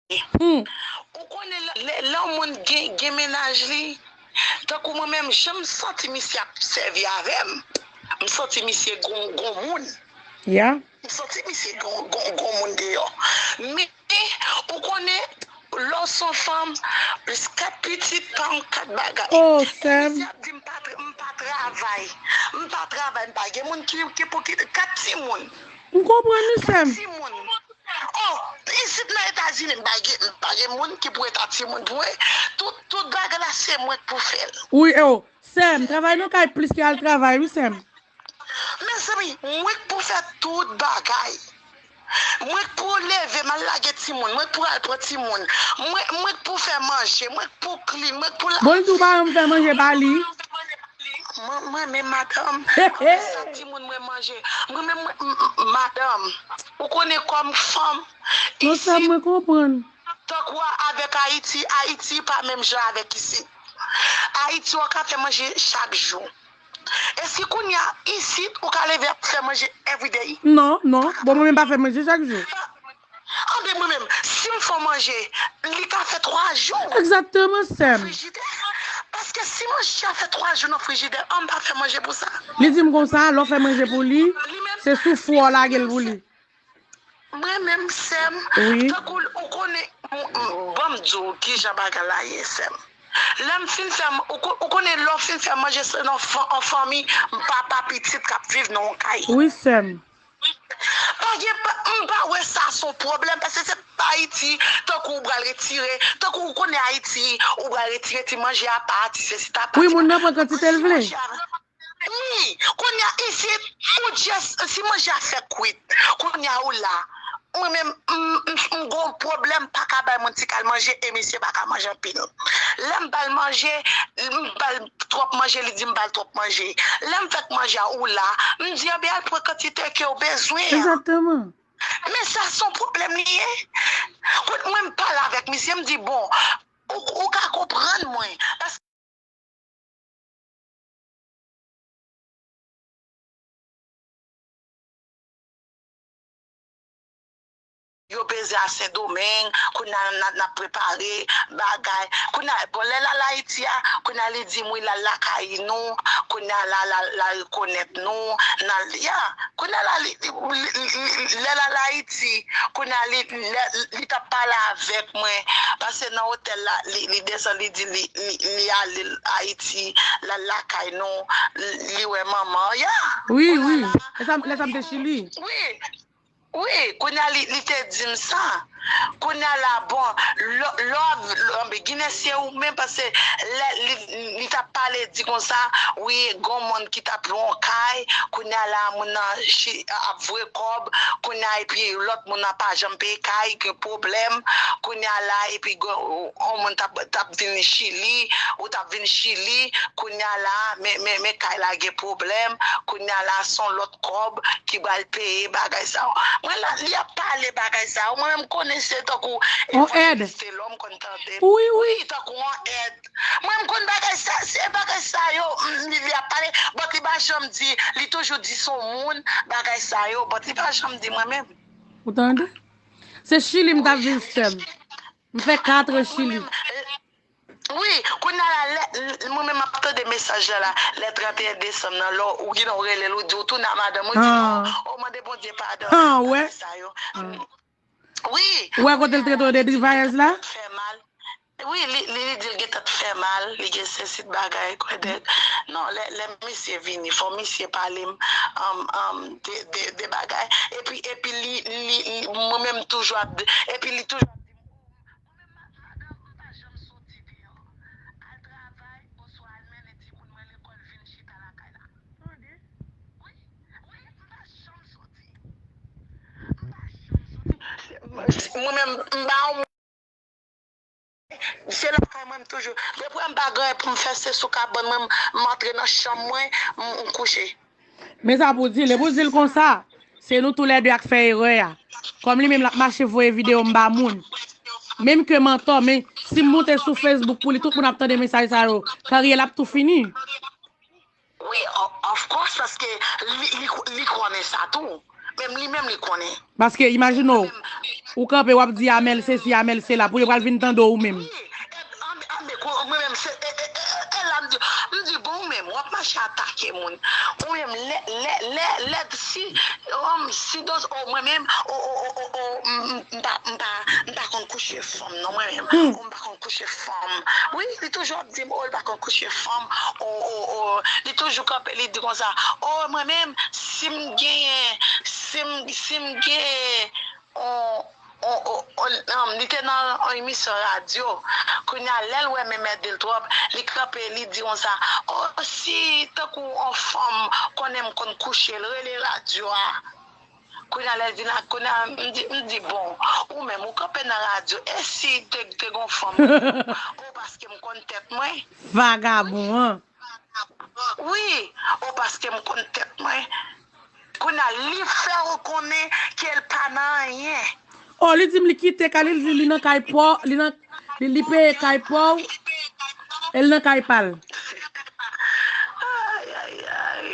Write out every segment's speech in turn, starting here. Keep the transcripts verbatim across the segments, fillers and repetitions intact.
Hmm. Ou konnen lè, lè, lè yon moun gen, gen mennaj li, tankou mwen menm, jan m santi misye ap sèvi avè m, m santi misye gon, gon moun. Ya. M santi misye gon, gon, gon moun deyò. Men, ou konnen, lè w se yon fanm, kat pitit pa yon kat bagay. Oh, sè m. Misye ap di m pa tra-, m pa travay. M pa travay, m pa gen moun ki, ki pou ki, kat timoun. M konprann wi, sè m. Kat timoun. Oh, isit nan Etazini, m pa gen, m pa gen moun ki pou rete ak timoun pou mwen. Tout, tout bagay la, se mwen k pou fè l. Wi, oh, sè m, travay nan kay plis ke al travay, wi, sè m. Mezanmi, mwen k pou fè tout bagay. Mwen k pou leve, m al lage timoun, mwen k pou al pran timoun. Mwen, mwen k pou fè manje, mwen k pou clean, mwen k pou lave. Bon, l tou pa janm fè manje pa li. Mwen, mwen menm, madanm, sa timoun mwen manje. Mwen menm, mwen, m, m, madanm, ou konnen kòm fanm, non, sa isit, mwen konprann. Tankou avèk Ayiti, Ayiti pa menm jan avèk isit. Ayiti, w ka fè manje chak jou. E si kounye a, isit, ou ka leve ap fè manje everyday? Non, non. Bon, mwen menm pa fè manje chak jou. Anben, mwen menm, si m fè manje, li ka fè twa jou. Egzakteman, sè m. Frijidè. Paske si manje a fè twa jou nan frijidè, an m pa fè manje pou sa. Li di m konsa, lè w fè manje pou li, se sou fou w lage l pou li. Mwen menm, sè m, wi, tankou ou konnen, m, m, ban m di w kijan bagay la ye, sè m. Lè m fin fè, ou ko-, ou konnen lè w fin fè manje, se nan fan-, an fanmi, m papa pitit k ap viv nan yon kay. Wi, sè m. Pa gen, pa, m pa wè sa se yon pwoblèm, paske se pa Ayiti, tankou ou pral retire, tankou ou konnen Ayiti, ou pral retire ti manje a pa, ti sesi ta pa. Wi, moun nan pran kantite l vle. Wi, kounye a isit, ou just, si manje a fèk kwit, kounye a ou la. Mwen menm, m, m, m gon pwoblèm, pa ka bay moun ti kal manje, e misye pa ka manje anpil. Lè m ba l manje, m ba l twòp manje, li di m ba l twòp manje. Lè m fèk manje a, ou la, m di, anben, al pran kantite ke w bezwen an. Egzakteman. Men sa se yon pwoblèm li ye. Kounye a mwen m pale avèk misye, m di, bon, ou, ou ka konprann mwen. Paske yo peze a Sendomeng, kounye a n ap, n ap prepare bagay. Kounye a, bon, lè l al Ayiti a, kounye a li di m wi l al lakay nou, kounye a la, la, la rekonèt nou, n al, ya, kounye a la, li, li, li, li, lè l al Ayiti, kounye a li, lè, li t ap pale avèk mwen, paske nan otèl la, li, li desann, li di li, li, li ale Ayiti, l al lakay nou, li wè manman, ya. Wi, wi. Lè sa, lè sa m te Chili. Wi. Wi, kounye a li, li te di m sa. Kounye a la, bon, lò-, love, love, Ginen se ou menm, paske lè li, li t ap pale, di konsa, wi, gon moun ki t ap lwe yon kay, kounye a la, moun nan chi-, ap voye kòb, kounye a, epi lòt moun nan pa janm peye kay, gen pwoblèm, kounye a la, epi gon, yon moun t ap, t ap vin Chili, ou t ap vin Chili, kounye a la, men, men, men kay la gen pwoblèm, kounye a la, se yon lòt kòb ki pral peye bagay sa yo. Mwen la, li ap pale bagay sa yo. Mwen menm konnen se tankou on èd. Evanjelis Telò m konn tande. Wi, wi. Wi, tankou on èd. Mwen m konn bagay sa, se bagay sa yo, m, li, li ap pale. But li pa janm di, li toujou di se on moun, bagay sa yo. But li pa janm di mwen menm. Ou tande? Se Chili m t ap viv, sè m. M fè kat an Chili. Wi, kounye a la, lè, l-, mwen menm m ap tande mesaj la, la, lè trannteyen desanm nan, lè w gen lè w rele l, ou di w tounen a madanm ou, di non, o, mande Bondye padon. Bagay sa yo. Wi. Ou wè kote l trete w de divayèz la? Fè mal. Wi, li, li, li di l gentan fè mal, li gen sesi bagay, kwè dèk. Non, lè, lè misye vini, fò misye pale m, um, um, de, de, de bagay. Epi, epi li, li, li, mwen menm toujou ap, epi li toujou ap di m, o, mwen menm ma-, madanm, m pa janm soti deyò. Al travay, oswa al mennen timoun mwen lekòl, vin chita lakay la. Tande? Wi, wi, m pa janm soti. M pa janm soti. Mwen menm, m pa yon Se lakay mwen m toujou. Depi m pa gen anyen pou m fè, se sou kabann mwen, m, m antre nan chanm mwen, m, m kouche. Men sa pou di l, e pou di l konsa, se nou toulède k fè erè a. Kòm li menm l ap mache voye videyo m ba moun. Menm ke m antò, men si m moute sou Facebook pou li, tout moun ap tande mesaj sa yo. Karyè l ap tou fini. Wi, o-, of course, paske li, li, li konnen sa tou. Menm li menm li konnen. Paske, imajine w, Ou kanpe, w ap di Amèl sesi, Amèl sela, pou yo pral vin tande w ou menm. Anbe, anbe, mwen menm, se, e, e, e, e la, m di, m di, bon, ou menm, w ap mache atake moun. Ou menm, lè, lè, lè, lè, si, um, si, oh, mwen menm, oh, oh, oh, oh, oh, m, m, m pa, m pa, m pa konn kouche fanm, non, mwen menm. Oh, m pa konn kouche fanm. Wi, li toujou ap di m, oh, li pa konn kouche fanm. Oh, oh, oh. Li toujou kanpe, li di konsa, oh, mwen menm, si m genyen, si m, si m genyen, on, on, on, on, um, li te nan yon emisyon radyo. Kounye a, lè l wè m enmède l twòp, li kanpe, li di konsa, oh, si tankou yon fanm konnen m konn kouche l, rele radyo a. Kounye a, lè l vin la, kounye a, m di, m di, bon, ou menm, ou kanpe nan radyo, e si te, te gon fanm, ou paske m konn tèt mwen. Vagabon an. Wi, ou paske m konn tèt mwen. Kounye a, li fè w konnen ke l pa nan anyen. Oh, li di m li kite kay li, li di li nan kay pa w, li nan, li, li peye kay pa w, e l nan kay pa l. Ay, ay, ay.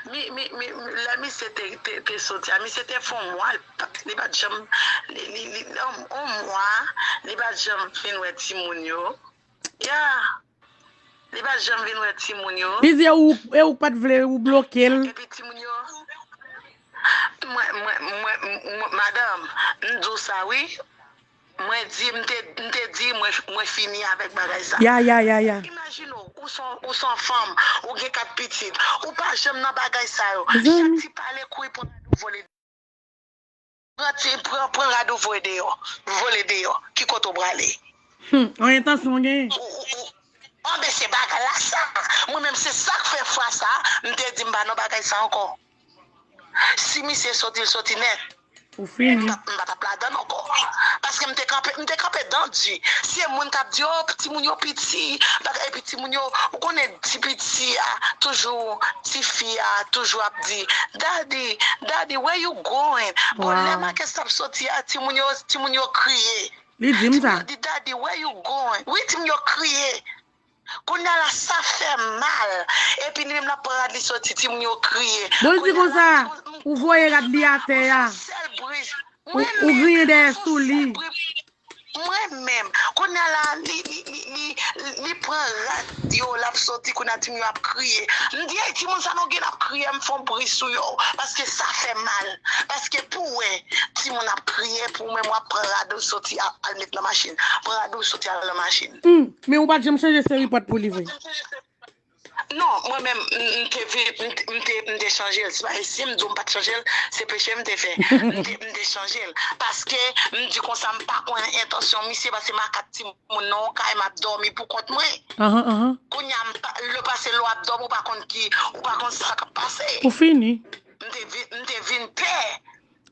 Mi, mi, mi, mi, lè misye te, te, te soti a, misye te fè yon mwa, li pa t, li pa t janm, li, li, li, yon, yon mwa, li pa t janm fin wè timoun yo. Ya. Li pa t janm vin wè timoun yo. Li di e ou, e ou k pa t vle, ou bloke l. Epi timoun yo. Mwen, mwen, mwen, mwen, madanm, m di w sa wi. Mwen di, m te, m te di, mwen, mwen fini avèk bagay sa. Ya, ya, ya, ya. Imajine w, ou se yon, ou se yon fanm, ou gen kat pitit, ou pa janm nan bagay sa yo. Chak ti pale kouri pran rad ou vole. Pran ti, pran, pran rad ou voye deyò, vole deyò. Ki kote w prale? Hmm, yon entansyon w genyen. Ou, ou, ou, anben se bagay la sa. Mwen menm se sa k fè fwa sa, m te di m pa nan bagay sa ankò. Si misye soti, l soti nèt. Ou fini. M pa, m pa t ap ladan l ankò. Paske m te kanpe, m te kanpe dan di. Se moun k ap di, oh, timoun yo piti. Bagay, epi timoun yo, ou konnen ti piti a, toujou, tifi a, toujou ap di, daddy, daddy, where you going? Bon, lè Marques t ap soti a, timoun yo, timoun yo kriye. Li di m sa. Timoun yo di, daddy, where you going? Wi, timoun yo kriye. Kounye a la, sa fè mal. Epi li menm l ap pran rad li soti, timoun yo kriye. Bon, l di konsa, ou voye rad li atè a. Sèl bri. Ou griyen dèyè sou li. Mwen menm, kounye a la, li, li, li, li, li pran rad yo, l ap soti, kounye a timoun yo ap kriye. M di, ey, timoun sa nou gen ap kriye, m fè yon bri sou yo, paske sa fè mal. Paske pou wè, timoun ap kriye, pou mwen, w ap pran rad ou soti, al, al met nan machin. Pran rad ou soti, al nan machin. Hmm, men ou pa t janm chanje seri pòt pou li vre. Non, mwen menm, m te, m te, m te chanje l. Si m di w m pa t chanje l, se peche m te fè. M te, m te chanje l. Paske m di konsa, m pa konnen entansyon misye, paske m ak kat timoun nan yon kay, m ap dòmi pou kont mwen. Kounye a, m pa, lepase lè w ap dòmi, ou pa konn ki, ou pa konn sa k ap pase. Ou fini. M te vin, m te vin pè.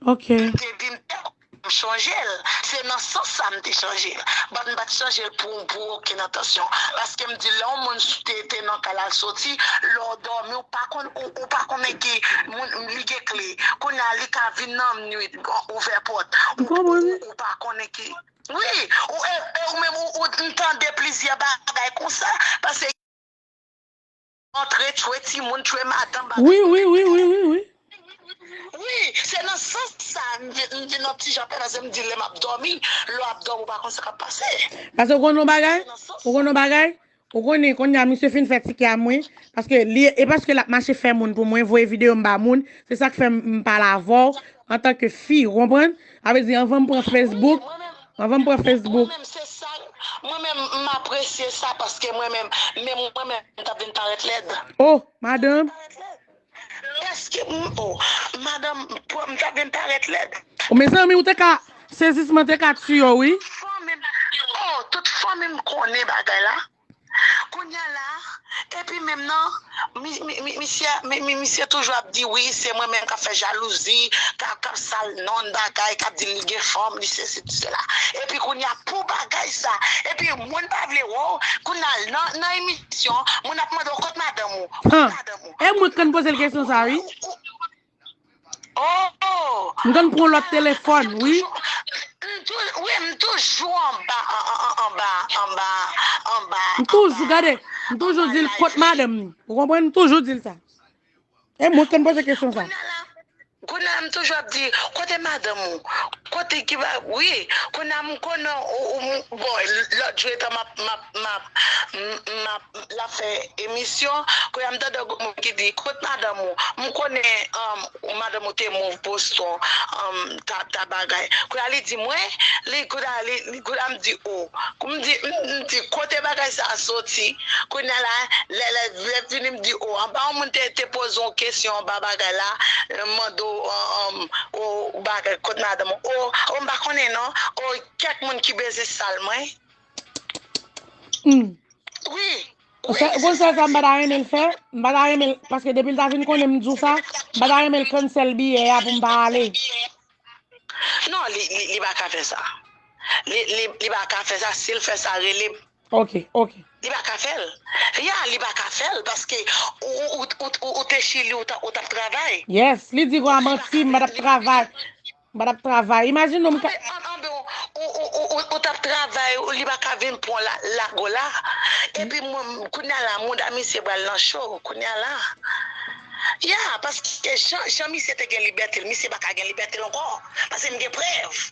M te vin pè. M chanje l. Se nan sans sa m te chanje l. But m pa t chanje l pou, pou okenn entansyon. Paske m di lè yon moun te, te nan kay la l soti, lè w dòmi, ou pa konn, ou, ou pa konnen ki moun li gen kle. Kounye a, li ka vin nan nwit, ouvè pòt. Ou, ou, ou pa konnen ki. Wi, ou, e, e ou menm, ou, ou, m tande plizyè bagay konsa. Paske antre, tchwe timoun, tchwe madanm, bagay. Wi, wi, wi, wi, wi, wi. Wi, se nan sans sa, m di, m di nan ti jan pè, paske m di lè m ap dòmi, lè w ap dòmi, ou pa konn sa k ap pase. Paske ou konn yon bagay, ou konn yon bagay, ou konnen, kounye a, misye fin fè ti kè a mwen, paske li, e paske l ap mache fè moun pou mwen, voye videyo m ba moun, se sa k fè m, m pale avè w, antanke fi, ou konprann? Sa vle di, anvan m pran Facebook, anvan m pran Facebook. Mwen menm, se sa, mwen menm, m apresye sa, paske mwen menm, men mwen menm, m t ap vin parèt lèd. Oh, madanm. Èske m, oh, madanm, m t ap vin parèt lèd. Oh, mezanmi, ou te ka, sezisman te ka tiye w, wi. Fanmi m, oh, tout fanmi m konnen bagay la. Kounye a la, epi menm nan, mi, mi, mi, misye, mi, mi, misye toujou ap di, wi, se mwen menm k ap fè jalouzi, k ap, k ap sal non bagay, k ap di li gen fanm, li sesi, sela. Epi kounye a, pou bagay sa, epi moun pa vle wè w, kounye a, nan, nan emisyon, moun ap mande w kot madanm ou, kot madanm ou. E mwen k konn poze l kesyon sa, wi. Oh! M konn pran lòt telefòn, wi. M tou, wi, m toujou anba, anba, anba, anba. M toujou, gade, m toujou di l kot madanm ni. Ou konprann? M toujou di l sa. E mwen k konn poze kesyon sa. Kounye a m toujou ap di, kote madanm ou? Kote ki ba, wi, kounye a m konnen, ou, ou, bon, lòt jou etan m ap, m ap, m ap, m, m ap, l ap fè emisyon, kounye a m tande yon moun ki di, kot madanm ou? M konnen, um, madanm ou te move Boston, um, ta, ta bagay. Kounye a li di mwen, li, kounye a li, li, kounye a m di, o, M di, m, m di, kote bagay sa a soti? Kounye a la, lè, lè, lè vini, m di, o, anba yon moun te, te poze yon kesyon anba bagay la, mande w, an, an, o, bagay, kot madanm ou? O, o, m pa konnen non. O, kèk moun ki bezwen sal mwen. Hmm. Wi, Ou wi, sa, ou sa, sa m pa ta renmen l fè, m pa ta renmen l, paske depi l ta vin konnen m di w sa, m pa ta renmen l cancel biyè a pou m pa ale. Non, li, li, li pa ka fè sa. Li, li, li pa ka fè sa. Si l fè sa, rele m. Ok, ok. Li pa ka fè l. Ya, li pa ka fè l paske ou, ou, ou, ou, ou te Chili, ou t ap, ou t ap travay. Yes, li di kwa manti, m pa t ap travay. M pa t ap travay. Imajine w, m ka. Anben, anben, ou, ou, ou, ou, ou t ap travay, ou, li pa ka vin pran la, lago la. Epi mwen, kounye a la, mouda misye pral nan cho, kounye a la. Ya, paske jan, jan misye te gen libète l, misye pa ka gen libète l ankò. Paske m gen prèv.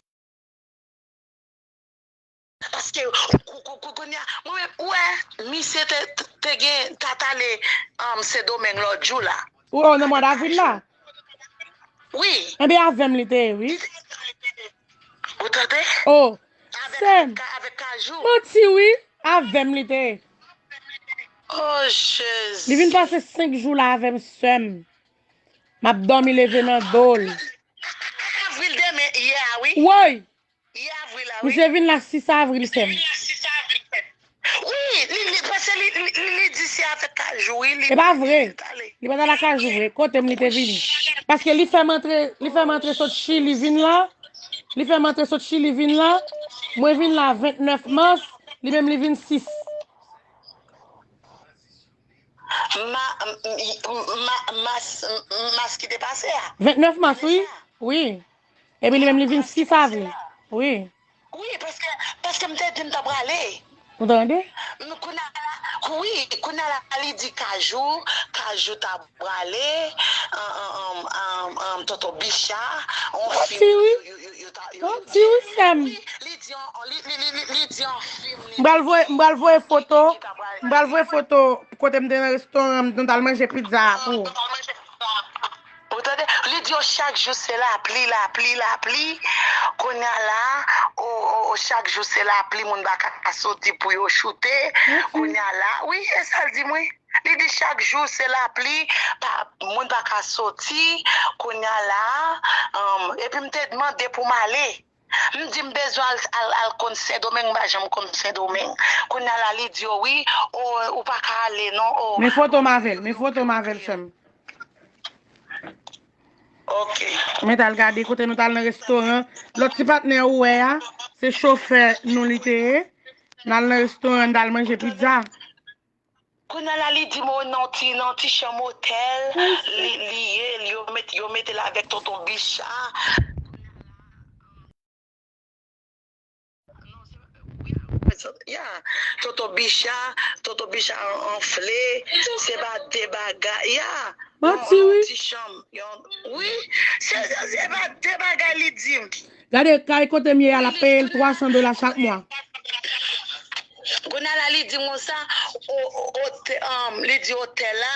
Paske kou- kou- kou- kounye a, mwen menm, ou wè, misye te, te gen, t ap ale, um, Sendomeng lòt jou la. Ou nan mwa davril la? Wi. Enben avè m li te ye, wi. Ou tande? Oh, Avèk, sè m. Avèk Kajou. Manti, wi. Avè m li te ye. Oh, Jezi. Li vin pase senk jou la avè m, sè m. M ap dòmi leve nan do l. Avril demen, yè a, wi. Woy! Yè avril la, wi. Misye vin la sis avril, sè m. Wi, li, li, paske li, li, li, li di se avèk Kajou, wi. Li, E pa vre. Li t ale. Li pa t al ak Kajou vre. Kote m li te vini? Paske li fè m antre, li fè m antre sot Chili vin la. Li fè m antre sot Chili vin la. Mwen vin la vennèf mas. Li menm li vin sis. Ma, ma, mas, mas ki te pase a. Vennèf mas, wi. Wi. Epi li menm li vin sis avril. Wi. Wi, paske, paske m te di m ta prale. Ou tande? M kounye a la, wi, kounye a la li di Kajou, Kajou ta prale, an, an, an, an, an, Tonton Bicha, on Manti, fim, wi. yo, yo, yo ta, yo, Manti, wi, sè m. Wi, li di an, li, li, li, li, li di an fim, li M pral voye, m pral voye foto, m pral voye foto kote m te nan restoran, nou t al manje pizza pou ou. Ou tande? Li di yo chak jou se lapli, lapli, lapli. Kounye a la, o, o, o, chak jou se lapli, moun pa ka soti pou yo choute. Kounye a la, wi, e sa l di mwen. Li di chak jou se lapli, pa, moun pa ka soti. Kounye a la, um, epi m te mande pou m ale. M di m bezwen al, al, al konn Sendomeng, m pa janm konn Sendomeng. Kounye a la, li di yo, wi, o, ou pa ka ale, non, o. Men foto m avè l, men foto m avè l, sè m. Ok. Men t al gade kote nou t al nan restoran. Lòt ti patnè ou wè a, se chofè nou li te ye. N al nan restoran, n t al manje pizza. Kounye a la, li di m, o, nan ti, nan ti chanm otèl, li, li ye, li, yo met, yo mete l avèk Tonton Bicha. Ya, Tonton Bicha, Tonton Bicha an- anfle, se pa de bagay, ya. Manti, wi. Ti chanm, yon, wi, se, se, se pa de bagay li di m. Gade, kay kote m ye a, l ap peye l twa san dola chak mwa. Kounye a la, li di m konsa, o, o, ote- um, li di otèl la,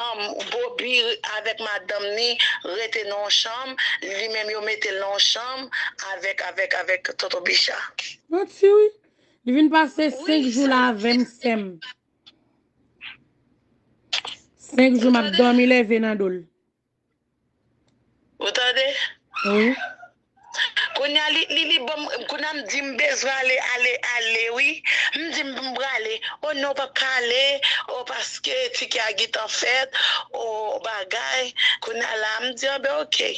um, Bobby avèk madanm ni rete nan yon chanm, li menm yo mete l nan yon chanm avèk, avèk, avèk Tonton Bicha. Manti, wi. Li vin pase senk jou la avè m, sè m. Senk jou m ap dòmi leve nan do l. Ou tande? Wi. Kounye a, li, li, li ban m, kounye a m di m bezwen ale, ale, ale, wi. M di m prale. O non, w p ap ka ale. O, paske tikè a gentan fèt. O, bagay. Kounye a la, m di, anben, oke.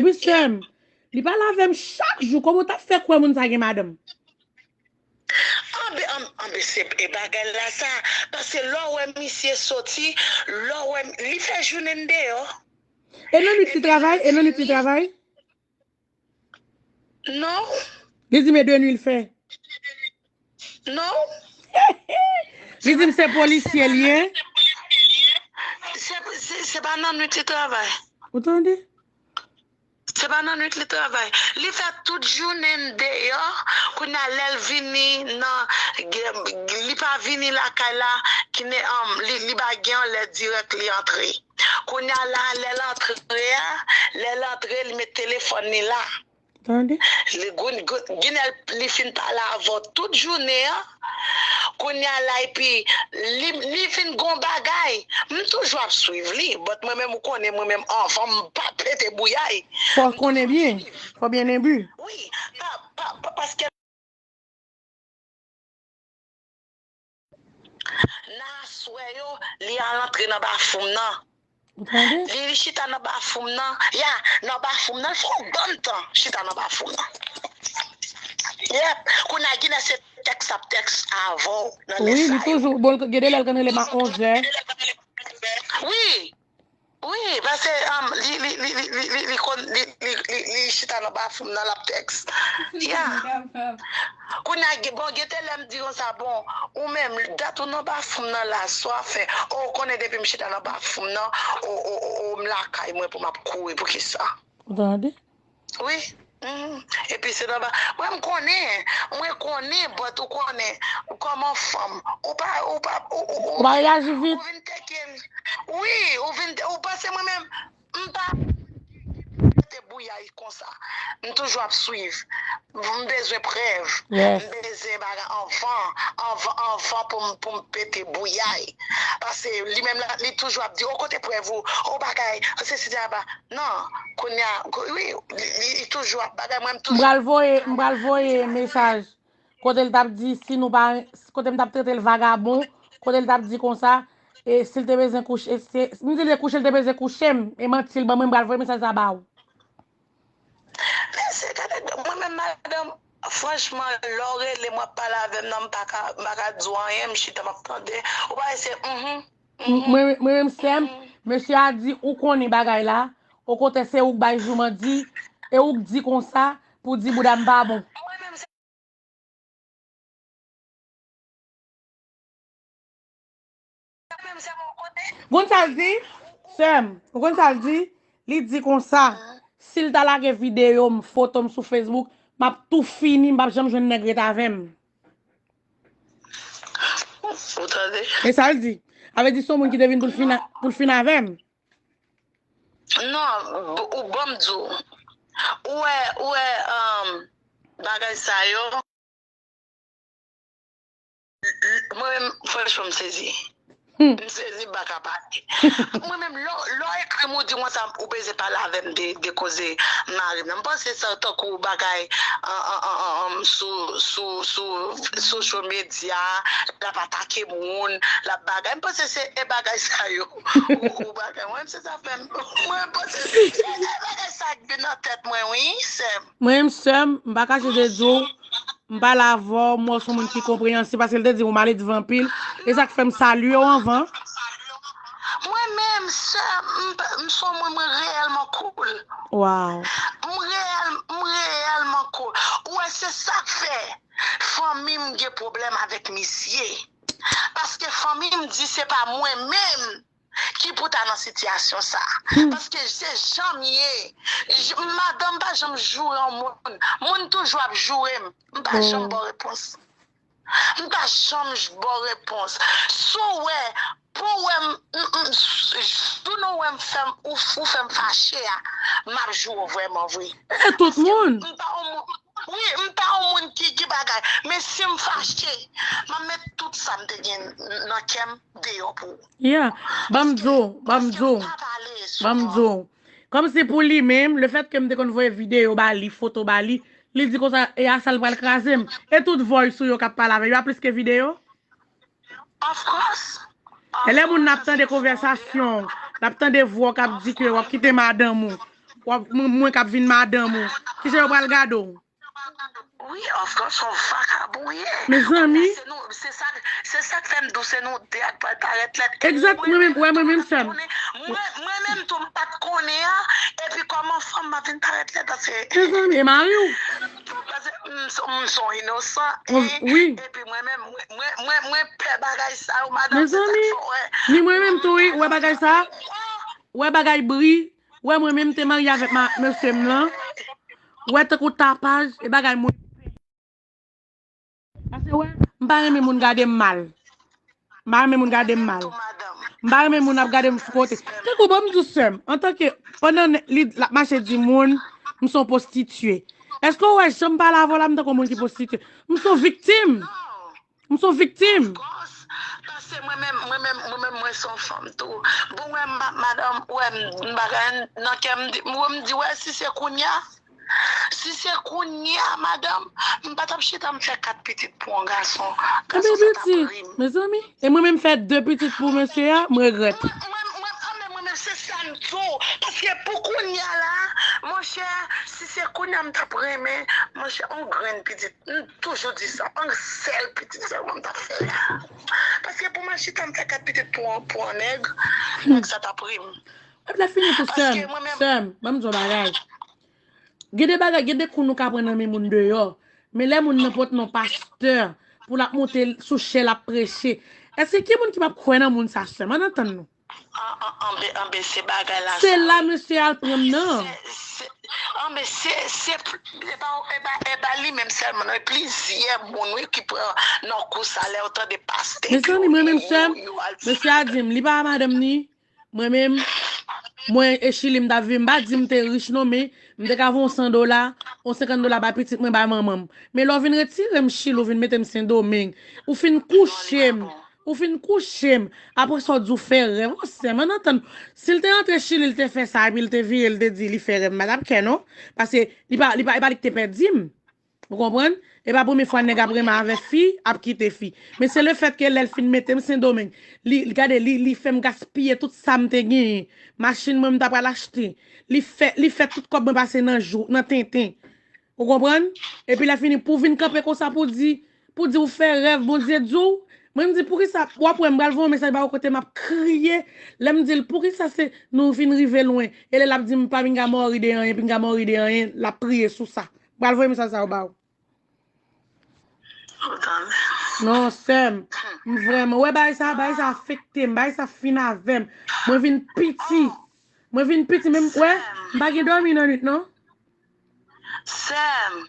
Epi sè m, li pale avè m chak jou. Kòman w t ap fè kwè moun sa gen madanm? Anben, an- anben, se e bagay la sa. Paske lè w wè misye soti, lè w wè li fè jounen deyò. E nan nwit li travay? E nan nwit li travay? Non. Li di m e de nwit l fè. Non. Li di m se polisye li ye. Se, se, se pa nan nwit li travay. Ou tande? Se pa nan nwit li travay. Li fè tout jounen deyò. Kounye a, lè l vini nan, li pa vini lakay la, ki ne, um, li, li pa gen yon lè dirèk li antre. Kounye a la, lè l antre a, lè l antre, li met telefòn li la. Tande? Li, gon- gon- genlè li fin pale avè w tout jounen an. Kounye a la, epi li, li vin gon bagay. M toujou ap swiv li, but mwen menm, ou konnen, mwen menm, anvan m pa pete bouyay. Fò konnen byen. Fò byen enbi. Wi, pa, pa, pa, paske nan aswè yo, li al antre nan bafoum nan. Ou tande? Li, li chita nan bafoum nan. Ya, nan bafoum nan, l fè yon bann tan chita nan bafoum nan. Yep. Kounye a, genlè se tèks ap tèks avè w nan lè sa yo. Wi, li toujou. Bon, gen de lè l konn rele m a onzè. Wi. Wi, paske, um, li, li, li, li, li, li, li konn, li, li, li, li chita nan bafoum nan, l ap tèks. Ya. Kounye a, gen- bon, gen te lè m di konsa, bon, ou menm, dat ou nan bafoum nan la, sa w ap fè? O, ou konnen depi m chita nan bafoum nan, o, o, o, o, m lakay mwen pou m ap kouri, poukisa? Ou tande? Wi. Mhm. Epi se nan ba-, mwen m konnen, mwen konnen, but ou konnen, kòman fanm, ou pa, ou pa, ou, ou, ou, ou pa reyaji vit. Ou vin teke m. Wi, ou vin, ou panse mwen menm, m pa te bouyay konsa. M toujou ap swiv. M bezwen prèv. Yes. M bezwen bagay anvan, anvan, anvan pou m, pou m pete bouyay. Paske li menm la, li toujou ap di, o kote prèv ou, o bagay, o se si sa ba. Non, kounye a, kou- wi, li, li, li toujou ap bagay, mwen m M toujou pral voye, m pral voye mesaj. Kote l t ap di, si nou pa, kote m t ap trete l vagabon, kote l t ap di konsa, e si l te bezwen kouche, e se, m di l te kouche, l te bezwen kouche m, e manti l ban mwen, m pral voye mesaj sa ba ou. Men se gade, mwen menm madanm, franchman, lè w rele m, w ap pale avè m nan, m pa ka, m pa ka di w anyen, m chita, m ap tande. Ou pa wè se, mhm, mhm. Mwen, mwen menm sè m, mesye a di, ou konnen bagay la, okontrè se ou k bay jouman di, e ou k di konsa, pou di bouda m pa bon. Mwen menm se Ou konn sa l di? Sè m, ou konn sa l di? Li di konsa, si l ta lage videyo m, foto m sou Facebook, m ap tou fini, m p ap janm jwenn nèg ret avè m. Ou tande? E sa l di. Sa vle di se yon moun ki te vin pou l fin a- pou l fin avè m. Non, b- ou ban m di w. Ou wè, ou wè, um, bagay sa yo. Mwen menm, franchman, m sezi. Hmm. M sezi, m pa ka pale. Mwen menm, lè w- lè w ekri m, ou di mwen sa, ou bezwen pale avè m de, de koze mari m nan. M panse sa tankou bagay an, an, an, an, an, sou, sou, sou social media, l ap atake moun, l ap bagay. M panse se e bagay sa yo. Ou, ou bagay. Mwen, se sa fè m. Mwen, m panse se e bagay sa k vin nan tèt mwen, wi, sè m. Mwen menm, sè m, m pa kache de di w, m pale avè w, m wè w se yon moun ki konpreyansib, paske l te di w m ale devan anpil. E sa k fè m salye w anvan. Mwen menm, sè m, m pa- m se yon moun, mwen reyèlman cool. Wow. M reyèl- m reyèlman cool. Ou wè, se sa k fè fanmi m gen pwoblèm avèk misye. Paske fanmi m di se pa mwen menm ki pou ta nan sitiyasyon sa. Hmm. Paske se jan m ye. J- madanm pa janm joure yon moun. Moun toujou ap joure m. M pa janm ba w repons. M pa janm j- ba w repons. Si w wè, pou w wè m, m, m, si w nou wè m fè m, ou, ou fè m fache a, m ap joure w vrèman vre. E tout moun. M pa yon moun, wi, m pa yon moun ki, ki bagay. Men si m fache, m ap met tout sa m te gen nan kè m deyò pou ou. Yeah. Ban m di w, ban m di w. Ban m di w. Kòmsi pou li menm, lefètke m te konn voye videyo ba li, foto ba li, li di konsa, e a sa l pral kraze m. E tout voice ou yo k ap pale avè yo a plis ke videyo? Of course. E lè moun nan ap tande konvèsasyon, l ap tande vwa w k ap di ke w ap kite madanm ou, w ap, mwen, mwen k ap vin madanm ou, kijan yo pral gade w? Wi, of course, yon vakabon w ye. Mezanmi. Se nou, se sa, se sa k fè m di w se nou de a k pral parèt lèd. Egzak, mwen menm, wè, mwen menm sè m. Mwen, mwen menm tou, m pa t konnen an, epi kòman fanm m ap vin parèt lèd, paske Mezanmi, e mari w? Paske m, m se yon inosan, e, wi. Epi mwen menm, mwen, mwen, mwen, mwen pè bagay sa yo, madanm, se sa k fè w wè. Ni mwen menm tou, wi, ou wè bagay sa? Ou wè bagay bri? Ou wè mwen menm te marye avèk ma- mesye m lan, Ou wè tankou tapaj, e bagay moun. Paske wè, m pa renmen moun gade m mal. M pa renmen moun gade m mal. M pa renmen moun ap gade m sou kote. Tankou bon, m di w sè m, antanke, pandan li l ap mache di moun, m se yon pwostitye. Èske w wè jan m pale avè w la, m tankou yon moun ki pwostitye? M se yon viktim. M se yon viktim. Paske mwen menm, mwen menm, mwen menm, mwen se yon fanm tou. Bon, wè, m pa, madanm, wè, m, m bagay nan kè m, di, m, wè, m di, wè, si se kounya, si se kounya, madanm, m pa t ap chita m fè kat pitit pou yon gason. Gason sa t ap ri m. Mezanmi, e mwen menm fè de pitit pou mesye a, m regrèt. Mwen, mwen, mwen, mwen, mwen menm, se sa m di w. Paske pou kounya la, monchè, si se kounya m t ap renmen, monchè, yon grenn pitit. M toujou di sa, yon sèl pitit sèlman m t ap fè. Paske pou m al chita m fè kat pitit pou, pou yon nèg, nèg sa t ap ri m. Epi lè fini tou, sè m, sè m, ban m di w bagay. Gen de bagay, gen de kou nou ka pran nan men moun deyò. Men lè moun nan pot non pastè, pou l ap monte sou chè, l ap preche. Èske ki moun ki p ap kwè nan moun sa, sè m? Ann antann nou. An, an, anbe, anbe, se bagay la. Se la mesye al pran m nan. Se, se, anbe, se, se, e pa, e pa, e pa li menm sèlman, non, e plizyè moun, wi, ki pran nan kou sa, lè yo tande pastè. Mezanmi, mwen menm sè m, mesye a di m, li pa madanm ni, mwen menm, mwen e Chili m t ap viv, m pa di m te rich non, men m te ka voye yon san dola, yon senkant dola bay pitit mwen, bay manman m. Men lè w vin retire m Chili, ou vin mete m Sendomeng, ou fin kouche m. Ou fin kouche m. Apre sa, w di w fè rèv. An sè m, ann antann. Si l te antre Chili, li te fè sa, epi li te vire, li te di li fè rèv, m pa t ap kè, non. Paske li pa, li pa, e pa li ki te pèdi m. Ou konprann? E pa premye fwa nèg ap renmen avèk fi, ap kite fi. Men se lefètke lè l fin mete m Sendomeng, li, li gade, li, li fè m gaspiye tout sa m te genyen. Machin mwen, m ta pral achte. Li fè, li fè tout kòb mwen pase nan jou, nan tenten. Ou konprann? Epi lè fini, pou w vin kanpe konsa pou di, pou di w fè rèv, Bondye di w. Mwen, m di, poukisa, w ap wè m pral voye yon mesaj ba ou kote m ap kriye. Lè m di l, poukisa se nou vin rive lwen? E lè l ap di m, pa pinga mòri de anyen, pinga mòri de anyen, l ap priye sou sa. M pral voye mesaj sa yo ba w. Non, sè m, m vrèman, wè, bagay sa, bagay sa afekte m, bagay sa fin avè m. Mwen vin piti. Mwen vin piti, menm, wè, m pa gen dòmi nan nwit, non. Sè m,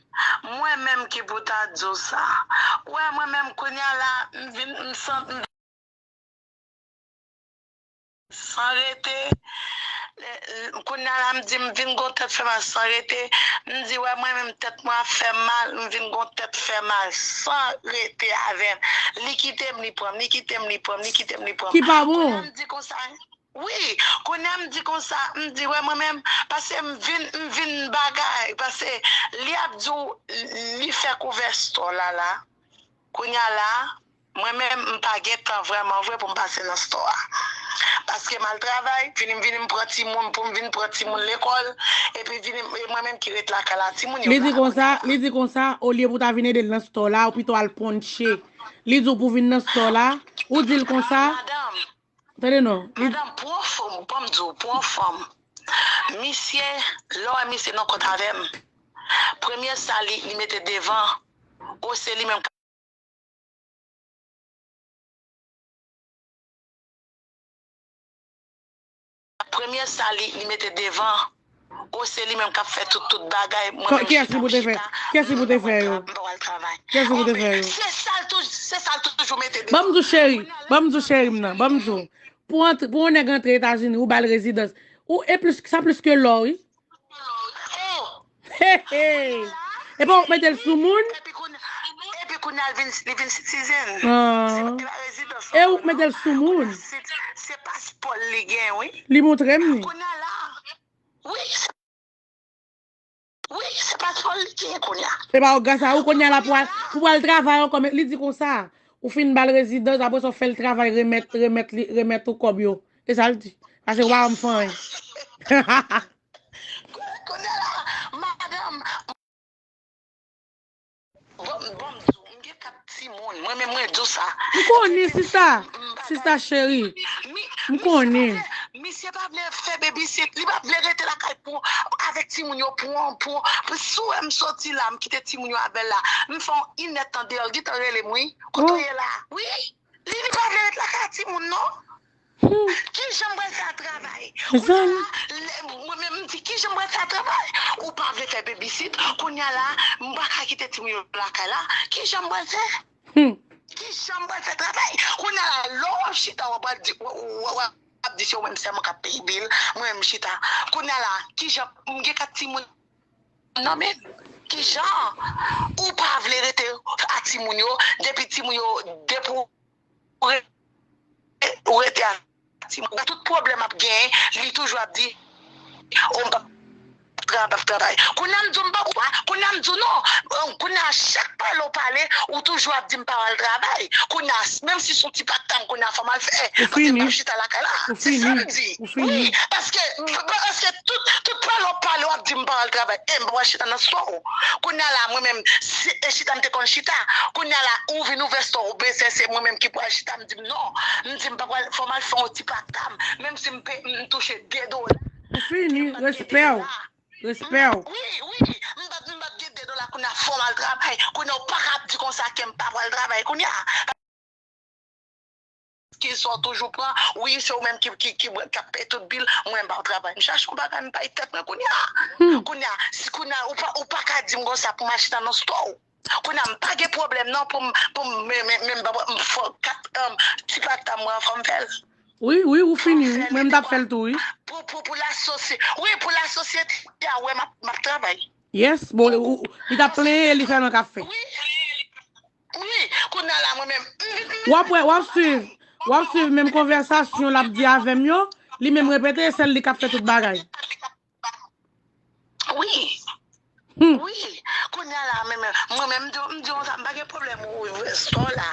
mwen menm ki pou ta di w sa. Ou wè, mwen menm, kounye a la, m vin, m san, m san rete. Lè, lè, kounye a la, m di, m vin gon tèt fè mal san rete. M di, wè, mwen menm, tèt mwen ap fè m mal, m vin gon tèt fè mal san rete avè m. Li kite m, li pran m, li kite m, li pran m, li kite m, li pran m. Ki pa bon. Kounye a m di konsa, Wi, kounye a m di konsa, m di, wè, mwen menm, paske m vin, m vin bagay, paske li ap di w, li fè kouvè store la la. Kounye a la, mwen menm, m pa gen tan vrèman vre pou m pase nan store a. Paske m al travay, vini m vini m pran timoun, pou m vin pran timoun lekòl, epi vini, e mwen menm ki ret lakay la, timoun yo la. Li di konsa, li di konsa, olye pou ta vin ede l nan store la, ou pito al ponche. Li di w pou vin nan store la, ou di l konsa. Madanm, Tande non. Madanm, pou yon fanm, ban m di w, pou yon fanm, misye, lè w wè misye nan kont avè m, premye sa li, li mete devan, o se li menm k ap, premye sa li, li mete devan, o se li menm k ap fè tout, tout bagay, mwen menm chita, m chita, m pa pral travay. Kiyès li pou te fè yo? Kiyès li pou te fè yo? Se sa l toujou, se sa l toujou mete devan. Ban m di w cheri, ban m di w cheri m nan, ban m di w. Pou antre, pou yon nèg antre Etazini, ou ba l rezidans. Ou, e plis, sa plis ke lò, wi. He, he. E pa ou k mete l sou moun? Epi kounye a l vin, li vin citizen. Ah. Se pa rezidans. E ou k mete l sou moun? Se, se paspò l li gen, wi. Li montre m li. Kounye a la, wi, se Wi, se paspò l li genyen kounye a. Se pa gras a ou kounye a la pou al, pou al travay ankò, men li di konsa, ou fin ba l rezidans, apre sa w fè l travay remèt, remèt li, remèt ou kòb yo. E sa l di. Paske w pa janm fè anyen. Kounye a la, madanm, bon, bon, m di w, m gen kat timoun. Mwen menm, mwen di w sa. M konnen, sista. Sista cheri. M konnen. Misye pa vle fè babysit, li pa vle rete lakay pou, avèk timoun yo pou, pou, pou si w wè m soti la, m kite timoun yo avè l la. M fè yon inèdtan deyò, l gentan rele m, wi. Kote w ye la? Wi. Li, li pa vle ret lakay timoun, non. Ki jan m pral fè a travay? Kounye a la, mwen menm m di, ki jan m pral fè a travay? Ou pa vle fè babysit, kounye a la, m pa ka kite timoun yo lakay la. Ki jan m pral fè? Ki jan m pral fè travay? Kounye a la, lè w ap chita, w ap di, w ap di se ou menm sèlman k ap peye bil, mwen menm m chita. Kounye a la, ki jan m gen kat timoun nan men m? Ki jan ou pa vle rete a timoun yo, depi timoun yo, depi ou re- ou rete a timoun, tout pwoblèm ap genyen, li toujou ap di, o m p ap tra- p ap travay. Kounye a m di w m p ap, ou pa, kounye a m di w non. Kounye a chak pale w pale, ou toujou ap di m pa pral travay. Kounye a, menm si se yon ti paktam, kounye a fò m al fè. Paske m p ap chita lakay la. Se sa m di. Wi, paske, paske tout, tout pale w pale w ap di m pa pral travay. E m p ap chita nan stò w. Kounye a la, mwen menm, se chita m te konn chita. Kounye a la, ou vin ouvè stò w, bezwen se mwen menm ki pral chita, m di m non. M di m pa pral, fò m al fè yon ti paktam. Menm si m pe, m touche de dola. Ou fini, respè w. Respè w. Wi, wi. M pa, m pa gen de dola kounye a fò m al travay. Kounye a ou pa ka ap di konsa ke m pa pral travay kounye a. Ki sa w toujou pran? Wi, se ou menm ki, ki, ki, k ap peye tout bil. Mwen, m pa travay. M chache yon bagay, m bay tèt mwen kounye a. Kounye a, si kounye a, ou pa, ou pa ka di m konsa pou m al chita nan stò w. Kounye a, m pa gen pwoblèm non pou m, pou m, men, men, men, m fò kat, um, ti paktam mwen an, fò m fè l. Wi, wi, ou fini, wi. Mwen, m t ap fè l tou, wi. Pou, pou, pou lasosye-, wi, pou lasosyete a wè m ap, m ap travay. Yes, bon, ou, li t ap plenyen e li sèlman k ap fè. Wi, wi, kounye a la, mwen menm, m vin, m vin. W ap wè, w ap swiv, w ap swiv menm konvèsasyon l ap di avè m yo, li menm repete, e sèl li k ap fè tout bagay. Wi. Wi. Kounye a la, men, men, mwen menm, m di, m di konsa, m pa gen pwoblèm ou ouvè stò la.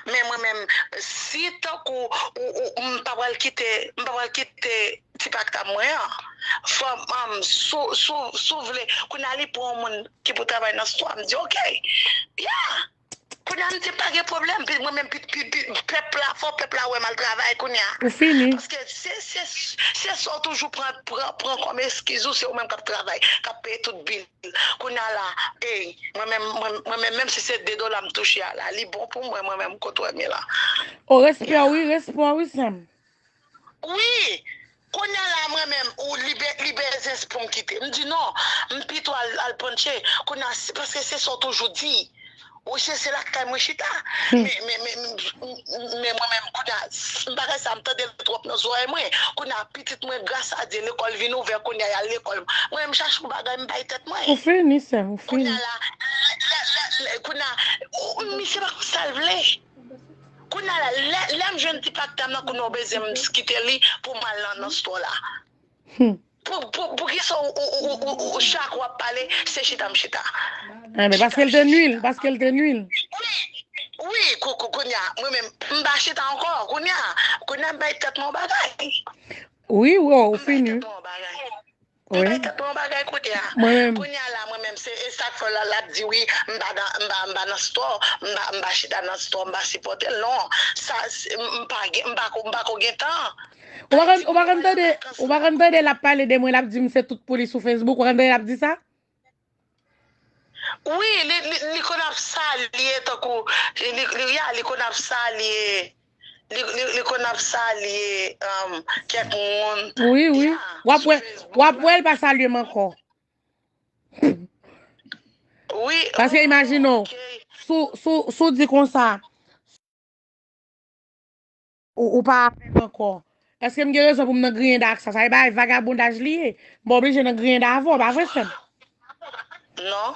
Men mwen menm, si tankou ou, ou, m pa pral kite, m pa pral kite ti paktam mwen an. Fò m, um, sou, sou, sou vle, kounye a li pran yon moun ki pou travay nan stò a, m di, oke. Ya. Kounye a, m di, pa gen pwoblèm. Pi, mwen menm, pi, pi, pi, pèp la, fò pèp la wè m al travay kounye a. Ou fini. Paske se, se, se sa w toujou pran, pran, pran kòm eskiz ou, se ou menm k ap travay, k ap peye tout bil. Kounye a la, ey, mwen menm, mwen, mwen menm, menm si se de dola m touche a la, li bon pou mwen, mwen menm, kote w wè m ye la. O, respè, wi, respè, wi, sè m. Wi! Kounye a la, mwen menm, ou li be-, li bezwen pou m kite. M di non, m pito al, al panche. Kounye a, se, paske se sa w toujou di. Ou se, se lakay mwen chita. Men, men, men, men, men mwen menm, kounye a, s-, bagay sa, m tande l twòp nan zòrèy mwen. Kounye a, pitit mwen, gras a Dye, lekòl vin ouvè, kounye a, y al lekòl. Mwen menm, m chache yon bagay, m bay tèt mwen. Ou fini, sè m, ou fini. Kounye a la, lè, lè, lè, lè, kounye a, ou, misye pa konn sa l vle. Kounye a la, lè, lè m jwenn ti paktam nan, kounye a w bezwen m kite li pou m al nan, nan stò la. Pou, pou, poukisa w, w, w, w, w, chak w ap pale, se chita m chita? Enben, paske l te nwi l, paske l te nwi l. Wi, wi, kou, kou, kounye a, mwen menm, m pa chita ankò, kounye a, kounye a, m bay tèt mwen yon bagay. Wi, wi, ou fini. M bay tèt mwen yon bagay. Wi. M bay tèt mwen yon bagay kounye a. Mwen menm. Kounye a la, mwen menm, se, e sa k fè l, l ap di, wi, m pa nan, m pa, m pa nan stò, m pa, m pa chita nan stò, m pa sipòte l, non. Sa, se, m, m pa gen, m pa ko, m pa ko gen tan. Ou pa konn, ou pa konn tande, ou pa konn tande l ap pale de mwen, l ap di m se tout pou li sou Facebook, ou pa konn tande l ap di sa? Wi, li, li, li konn ap salye tankou, li, li, ya, li konn ap salye, li, li, li konn ap salye, um, kèk moun. Wi, wi. Ya, w ap wè, w ap wè l pa salye m ankò. Wi. Paske imajine w, ok, si w, si w, si w di konsa, ou, ou pa avè m ankò. Èske m gen rezon pou m nan griyen da ak sa? Sa e bagay vagabondaj li ye. M pa oblije nan griyen da avè w, pa vre, sè m? Non.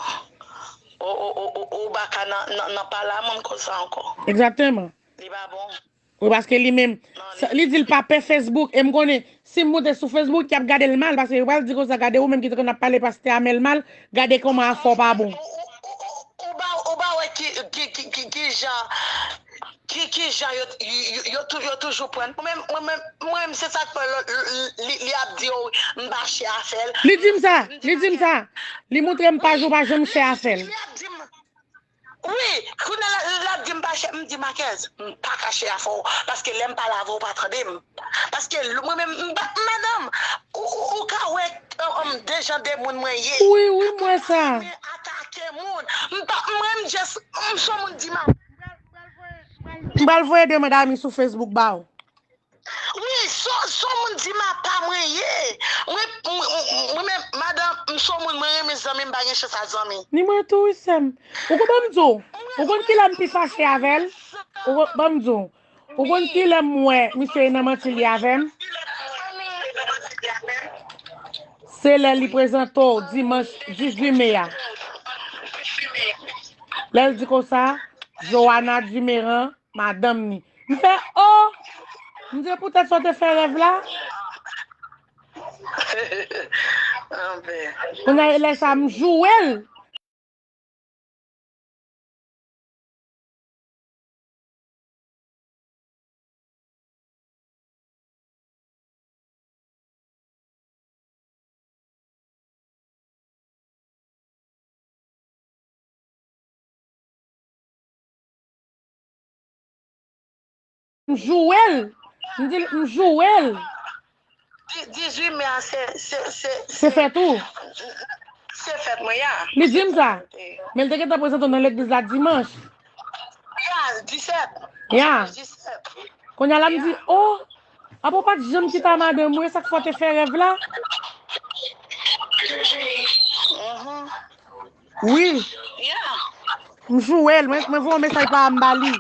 Ou, ou, ou, ou, ou pa ka nan, nan, nan pale a moun konsa ankò. Egzakteman. Li pa bon. Wi, paske li menm, li di l pa pè Facebook, e m konnen, si m moute sou Facebook, y ap gade l mal, paske yo pral di konsa, gade ou menm ki te konn ap pale pastè Amèl mal, gade kòman afè w pa bon. Ou, ou, ou, ou, ou pa, ou pa wè ki, ki, ki, ki, ki jan, ki, ki jan yo, yo, yo, yo tou-, yo toujou pran. Mwen menm, mwen menm, mwen menm, se sa k fè l, li, li ap di yo, m pa chè afè l. Li di m sa, li di m sa. Li montre m paj ou pa janm chè afè l. Li ap di m, wi, kounye a la, l ap di m pa chè, m di, Makèz, m pa ka chè afè w, paske lè m pale avè w, ou pa tande m. Paske l-, mwen menm, m pa, madanm, ou, ou, ou ka wè, um, de jan de moun mwen ye. Wi, wi, m wè sa. Mwen atake moun. M pa, mwen, m just, m se yon moun di mal. M pral voye demann ami sou Facebook ba w. Wi, Sou moun mwen renmen zanmi, m pa gen chans a zanmi. Ni mwen tou, wi, sè m. Ou konn, ban m di w, ou konn kilè m pi fache avè l? Ou konn, ban m di w, ou konn kilè m wè misye nan manti li avè m? Se lè li prezante w dimanch dizuit me a. Lè l di konsa, Johanna Dumeran, madanm ni. M fè, o! M di, poutèt sa w te fè rèv la? Anben. Kounye a, lè sa, m joure l. M joure l. M di l, m joure l. Di- dizuit me a, se, se, se, Se se, fèt ou? Se fèt mwen, ya. Li di m sa. Men l te gentan prezante w nan legliz la dimanch. Ya, disèt. Ya. Dimanch disèt. Kounye a la, m di, o, apa w pa t janm kite a madanm ou, e sa k fè w te fè rèv la? Mhm. Wi. Yeah. M joure l, mwen, mwen voye yon mesaj pa m ba li.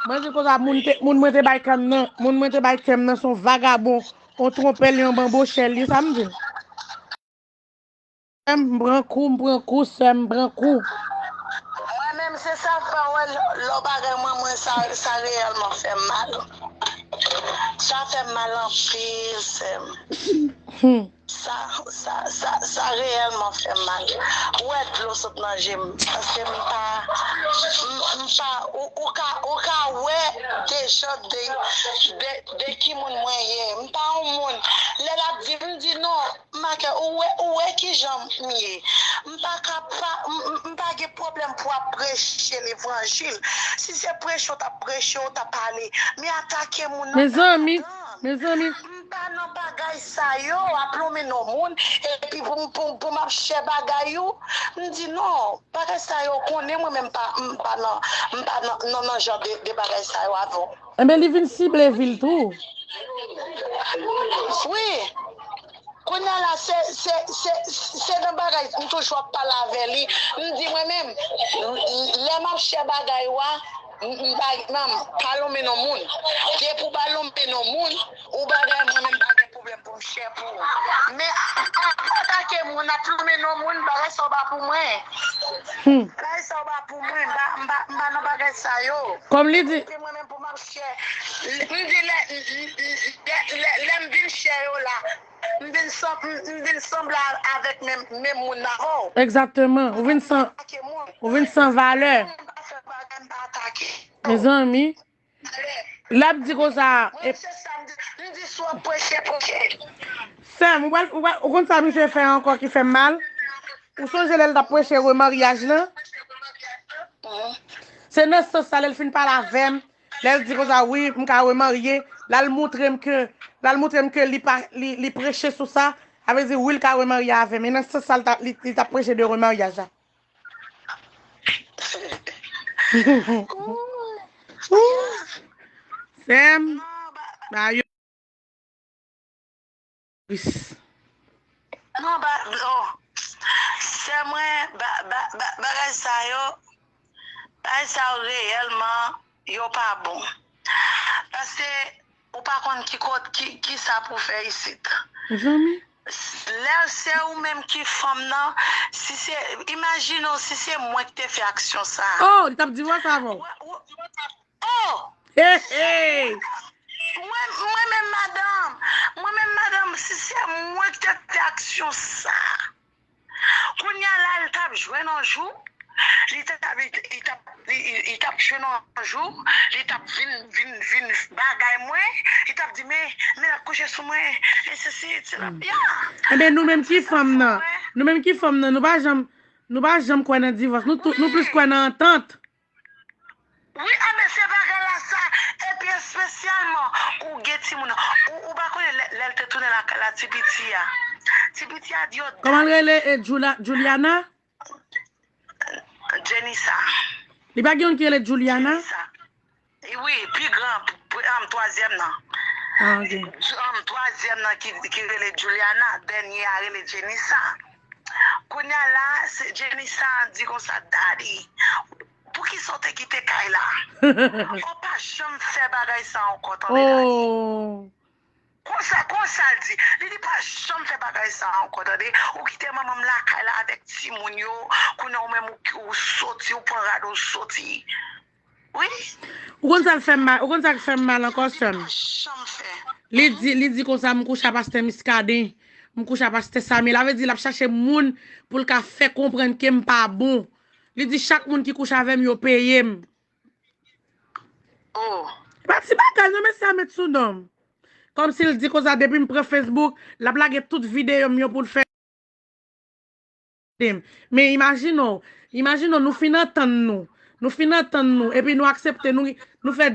Mwen di konsa, moun, te, moun mwen te bay kè m nan, moun mwen te bay kè m nan se yon vagabon, yon twonpè l, yon banbochè l ye, sa m di l. Sè m, m pran kou, m pran kou, sè m, m pran kou. Mwen menm, se sa fè w wè lè, lè w bagay mwen, mwen, sa, sa reyèlman fè m mal. Sa fè m mal anpil, sè m. Hmm. Sa, sa, sa, sa reyèlman fè m mal. Ou wè dlo sot nan je m, paske m pa, m, m pa, ou, ou ka, ou ka wè deja de, de, de ki moun mwen ye. M pa yon moun. Lè l ap di, m di non, Makè, ou wè, ou wè kijan m ye. M pa ka pa, m, m, m pa gen pwoblèm pou ap preche levanjil. Si se preche w t ap preche, w t ap pale. Men atake moun nan, m pa Mezanmi, kontan. Mezanmi. M pa nan bagay sa yo, ap lonmen non moun, epi pou m, pou, pou m ap share bagay ou, m di non, bagay sa yo konnen mwen menm pa, m pa nan, m pa nan, nan, nan jan de, de bagay sa yo avè w. Enben, li vin sible vi l tou. Wi. Kounye a la, se, se, se, se nan bagay, m toujou ap pale avè li. M di mwen menm, lè m ap share bagay ou a, m, m pa, m pa lonmen non moun. Depi w pa lonmen non moun, ou bagay mwen menm pa gen pwoblèm pou m share pou ou. Men, a, a, atake moun, ap lonmen non moun, bagay sa w pa pou mwen. Hmm. Bagay sa w pa pou mwen, m pa, m pa, m pa nan bagay sa yo. Kòm li di. Epi mwen menm pou m ap share. M di lè, lè, lè, lè, lè m vin share yo la, m vin san-, m, m vin sanble avèk menm, menm moun nan. Oh. Egzakteman. Ou vin san, atake moun. Ou vin san valè. M pa fè bagay, m pa atake. Mezanmi. Lè ap di konsa, Mwen, e se sa m di. M di si w ap preche, preche. Sè m, ou pral, ou pral, ou konn sa misye fè ankò ki fè m mal? Ou sonje lè l t ap preche remaryaj lan? Mhm. Se nan sans sa, lè l fin pale avè m, lè l di konsa, wi, m ka remarye, l al montre m ke, l al montre m ke li pa, li, li preche sou sa, sa vle di, wi, l ka remarye avè m. E nan sans sa, l t ap, li, li t ap preche de remaryaj la. Sè m, ba yo. Non, ba, oh. Sè mwen, ba, ba, ba, bagay sa yo, bagay sa yo reyèlman, yo pa bon. Paske ou pa konn ki kot, ki, ki sa pou fè isit. Mezanmi. Lè se ou menm ki fanm nan, si se, imajine w si se mwen ki te fè aksyon sa a. Oh, li t ap divòse avè w. Ou, ou, oh! Hey, hey! Mwen, mwen menm madanm, mwen menm madanm, si se mwen ki te fè aksyon sa a, kounye a la, li t ap jwenn yon jou, li t ap, li, li t ap, li, li, li t ap jwenn yon jou, li t ap vin, vin, vin bagay mwen, li t ap di, men, men l ap kouche sou mwen, e sesi, et sela. Hmm. Ya! Enben, nou menm ki fanm nan, nou menm ki fanm nan, nou pa janm, nou pa janm kwè nan divòs. Nou tou, nou plis kwè nan antant. Wi, enben, se bagay la sa. Epi espesyalman, ou gen timoun. Ou, ou pa konnen lè, lè l te tounen lakay la, ti piti a. Ti piti a di yo Kòman l rele, e, Jula-, Juliana? Jenisa. Li pa gen youn ki rele Juliana? Jenisa. Wi, pi gran, p-, p-, um, twazyèm nan. Ah, ok. Ju-, um, twazyèm nan ki, ki rele Juliana, dènye a rele Jenisa. Kounye a la, se Jenny sa di konsa, Daddy, poukisa w te kite kay la? Ou pa janm fè bagay sa ankò, tande, Daddy. Oh. Konsa, konsa l di. Li di pa janm fè bagay sa ankò, tande. Ou kite manman m lakay la avèk timoun yo. Kounye a ou menm ou, ou soti, ou pran rad ou soti. Wi. Ou konn sa l fè m mal, ou konn sa k fè m mal ankò, sè m? Pa janm fè. Li di, li di konsa, m kouche a pastè Miskaden, m kouche a pastè Samy. La vle di l ap chache moun pou l ka fè konprann ke m pa bon. Li di chak moun ki kouche avè m, yo peye m. Oh. Pa ti bagay non, mesye a met sou non m. Kòmsi l di konsa, depi m pran Facebook, l ap lage tout videyo m yo pou l fè. Men imajine w, imajine w, nou fin antann nou. Nou fin antann nou, epi nou aksepte, nou, nou fè